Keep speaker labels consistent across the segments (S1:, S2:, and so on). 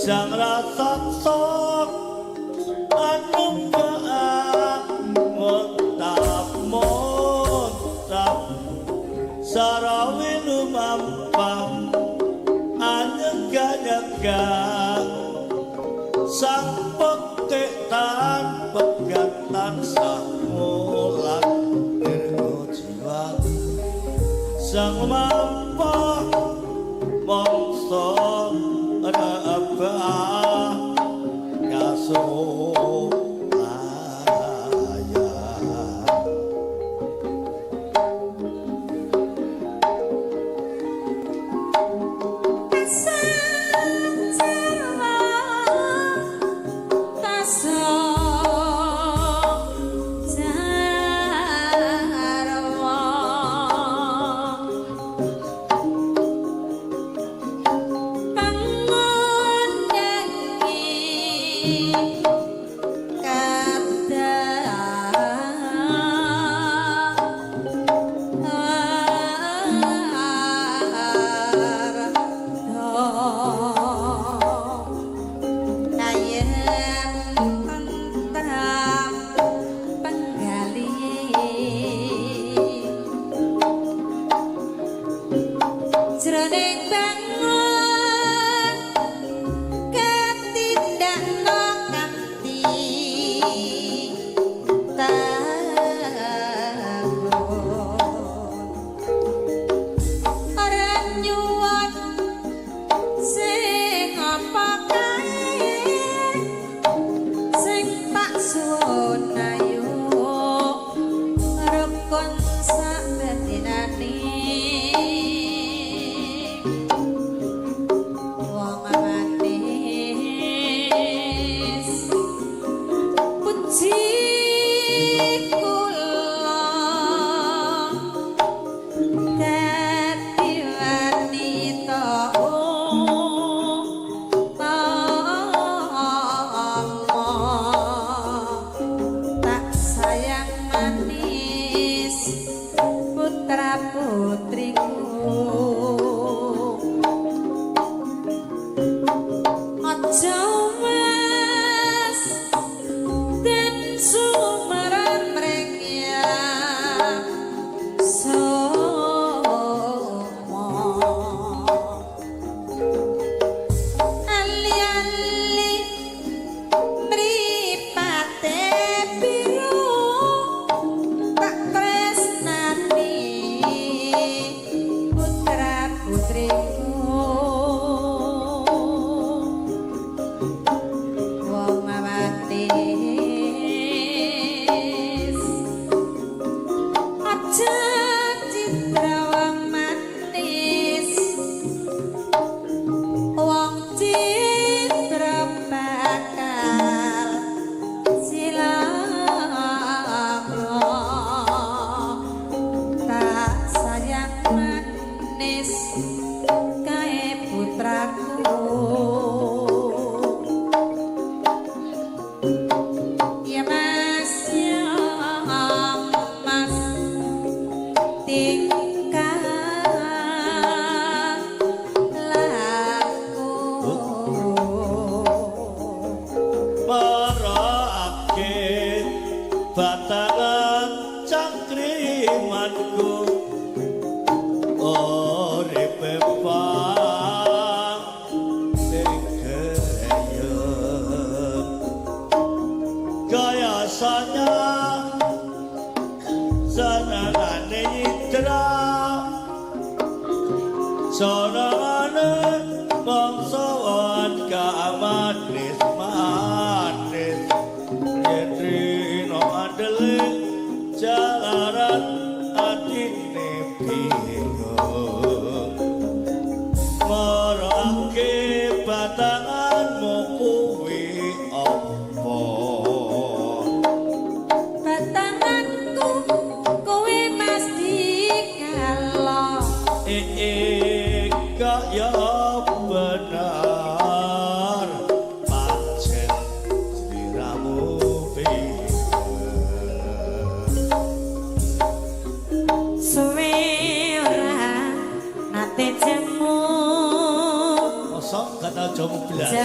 S1: Sang rasaksa anumpak montap montap sarawi lumampah anyega-nyega sang pekik tan pegat tansah mulat dirgo jiwa sang mampah mongso rebah kaso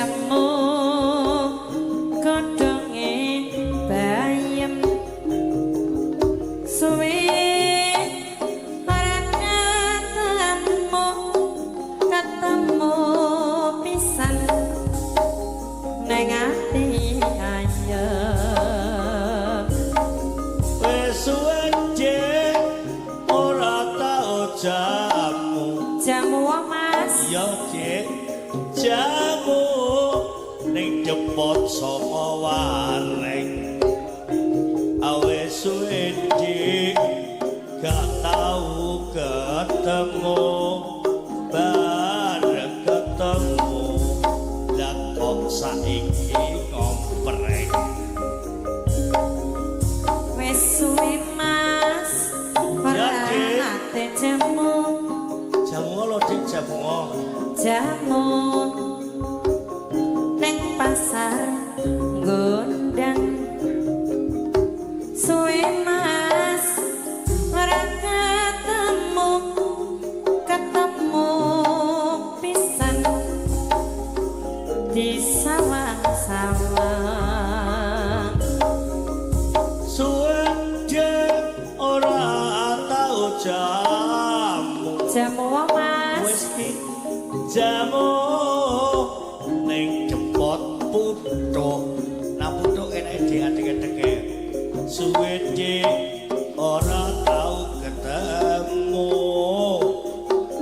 S2: Jamu godhonge bayem suwe ora ketemu, ketemu pisan neng ati ayem.
S1: Wis suwe, Dik, ora tau jamu.
S2: Jamu wa, Mas?
S1: Iya, Dik, jamu ning Depot Songo Wareng. Awe suwe, Dik, gak tau ketemu, bareng ketemu lah kok saiki ngompreng.
S2: Wis suwe, Mas, ora
S1: Ya, Dik.
S2: nate jamu.
S1: Jamu lho, Dik, jamu.
S2: Jamu neng pasar Gondang. Suwe, Mas, ora ketemu, ketemu pisan di sawang-sawang.
S1: Suwe, Dik, ora tau jamu.
S2: Jamu wa, Mas?
S1: Wis ki jamu ning Depot Puthuk. Nah, puthuk enake diadeg-adege. Suwe, Dik, ora tau ketemu,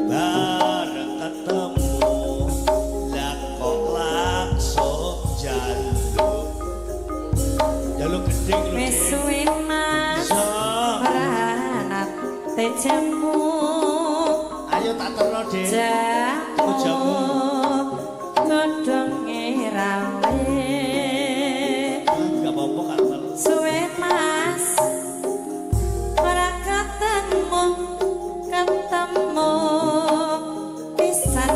S1: bareng ketemu lah kok langsung jaluk, jaluk gedhe lho,
S2: Wis
S1: Dik.
S2: suwe, Mas,
S1: Iya.
S2: ora nate jamu.
S1: Ayo tak terno, Dik.
S2: Jamu
S1: Jamu.
S2: Godhonge rawe.
S1: Ah, gak apa-apa kan.
S2: Suwe, Mas, ora ketemu, ketemu pisan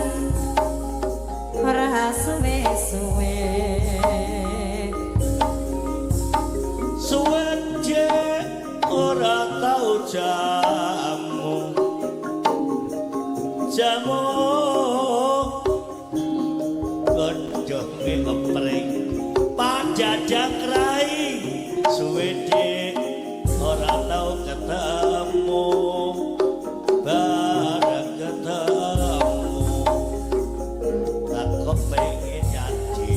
S2: ora suwe-suwe.
S1: Suwe, Dik, ora tau jamu, jamu godhonge kepring pajajak rai. Suwe, Dik, ora tau ketemu, bareng ketemu lah kok pengen jadi.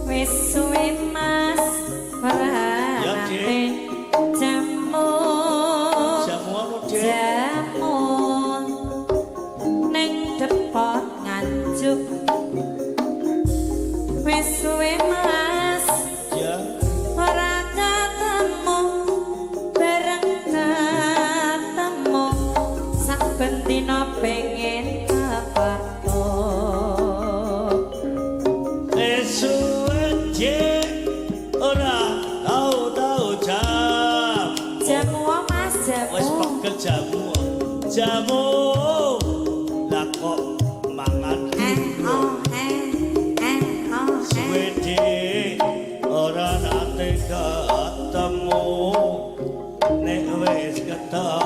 S2: Wis suwe, Mas, ora
S1: Ya,
S2: nate
S1: Dik.
S2: jamu.
S1: Jamu apa, Dik?
S2: Jamu neng Depot Nganjuk. Wis suwe, Mas,
S1: Ya.
S2: ora ketemu, bareng ketemu saben dina pengen kepethuk.
S1: Suwe, Dik, ora tau-tau jam.
S2: Jamu wa, Mas?
S1: Wis
S2: Jamu.
S1: Pegel jamu. Jamu. Lah kok mangan.
S2: Eh oh eh eh oh eh.
S1: Suwe, Dik, ora nate ketemu. Nek wis ketemu